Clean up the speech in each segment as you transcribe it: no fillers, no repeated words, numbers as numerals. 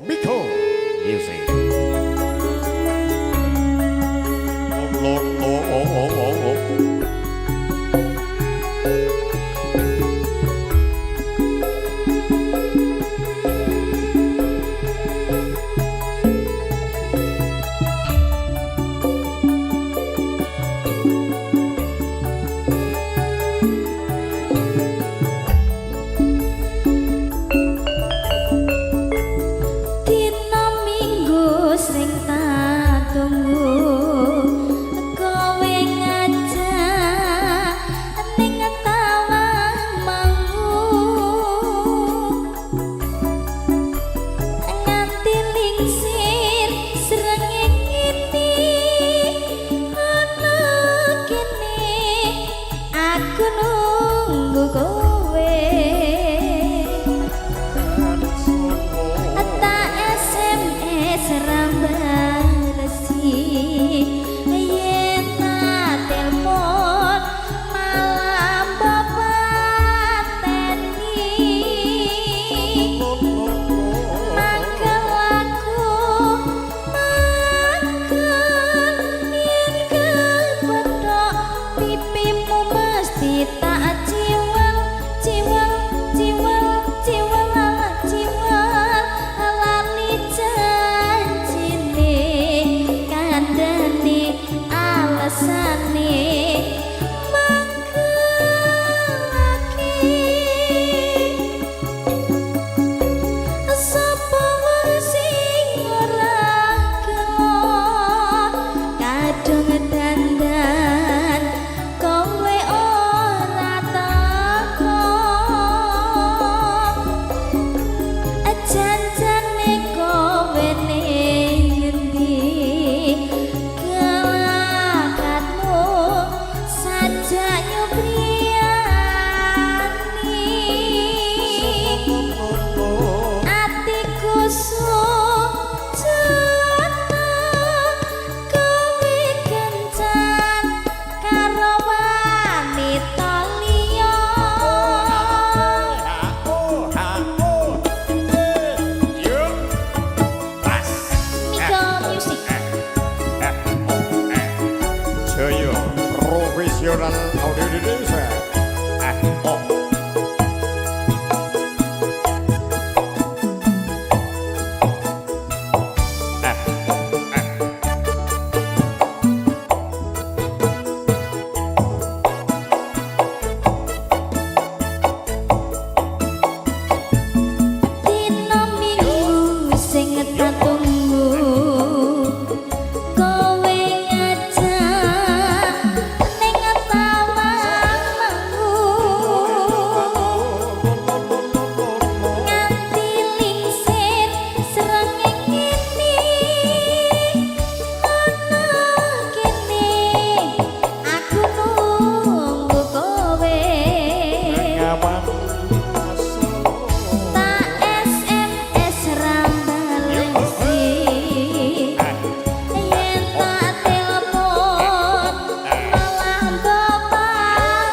Miko Music. Sing tak tunggu kowe ngajak ning tawang mangu nganti lingsir srengenge ngene ana kene aku nunggu kowe. Tak SMS rambalesi yen tak telpon malah bapateni mangkel aku mangkel yen kepethok pipimu mesti tak ciwel ciwel ciwel ciwel ciwel lali janjine kandhane alesane mangkelake sapa wong sing ora gelo kadung dandan kowe ora teko janjane kowe ning ngendi kelakatmu sajak nyupriyani atiku sujana kowe kencan karo wanita liya. Miko Music. Jaya Profesional Audio Indonesia. Oh. Dina Minggu sing tak tunggu kowe ngajak ning tawang mangu nganti lingsir srengenge ngene ana kene aku nunggu kowe. Ngawan. Tak SMS rambalesi yen tak telepon malah bapateni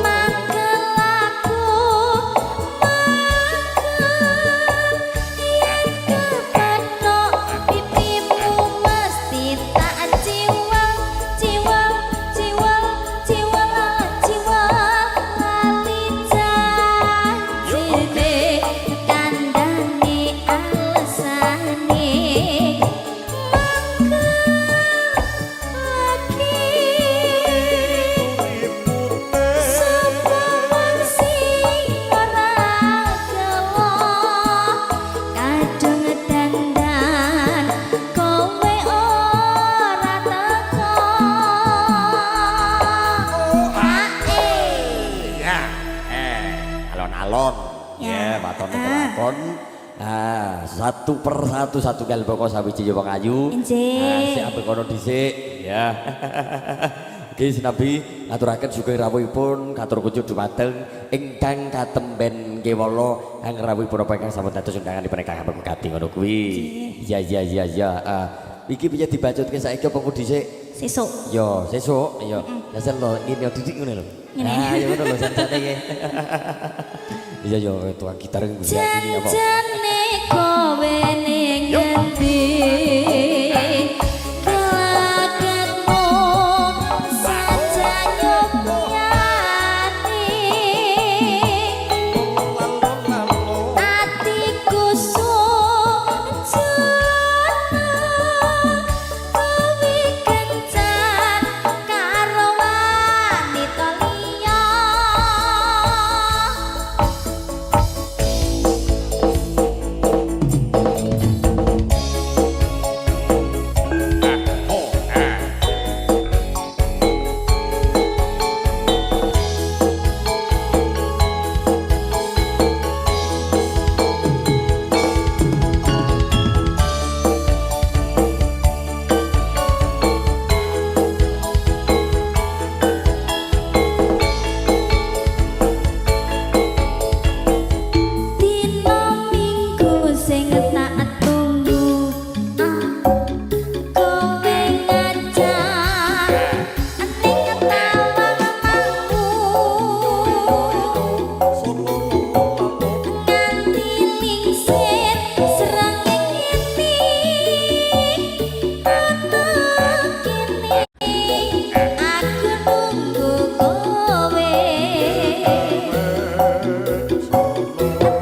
mangkel aku mangkel yen kepethok pipimu mesti tak ciwel ciwel ciwel ciwel ciwel lali janjine kandhane alesane mangkelake sapa wong sing ora gelo kadung dandan kowe ora teko. Ya, alon-alon. Ya, waton kelakon. Ah, satu per satu satu kali pokok sawiji wong ayu. Injih. Ah, sik ambek kono dhisik, ya. Oke, sinabi ngaturaken sugeng rawuhipun katur kunjuk dumateng ingkang katemben kewala kang rawuhipun apa ingkang sampun dados undanganipun ingkang pegati ngono kuwi. Iya iya iya iya. Ah, iki piye dibacutke saiki apa kudu dhisik? Sesuk. Yo, sesuk, yo. Jajal lho ngene didik ngono lho. Ngene. Nah, ya ngono lho sanjane iki. Iya yo tukang gitar iki gini apa? Janjane kowe ning ngendi? Kelakatmu saja nyopyati. Atiku sujana kowe kencan karo wanita liya. Dina Minggu sing tak tunggu, kowe ngajak ning Tawang Mangu, nganti lingsir srengenge ngene ana kene aku nunggu kowe.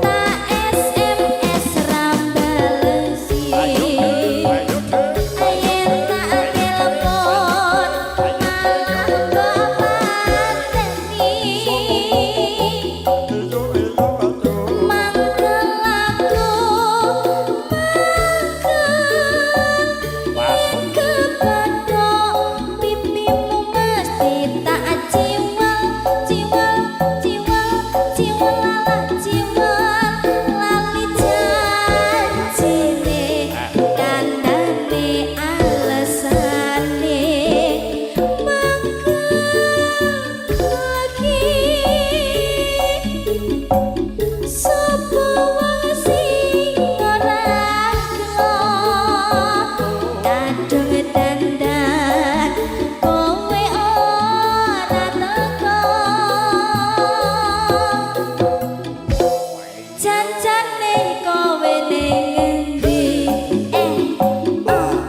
Tak SMS ra balesi, yen tak telepon malah mbok pateni. Mangkel aku, mangkel yen kepethuk pipimu mesti tak ciwel ciwel ciwel ciwel lala ciwel lali janjine kandhane alesane mangkel lagi. Sopo wong sing ora gelo kadung dandan kowe ora teko. Janjane kowe ning ngendi?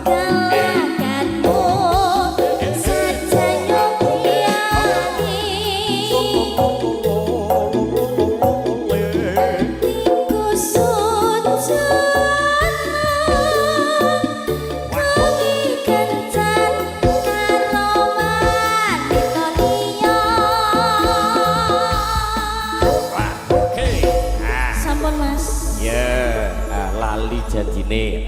Kelakatmu saja nyopyati. Atiku sujana kowe kencan karo wanita liya. Oke. Sampun, Mas. Ya, lali janjine.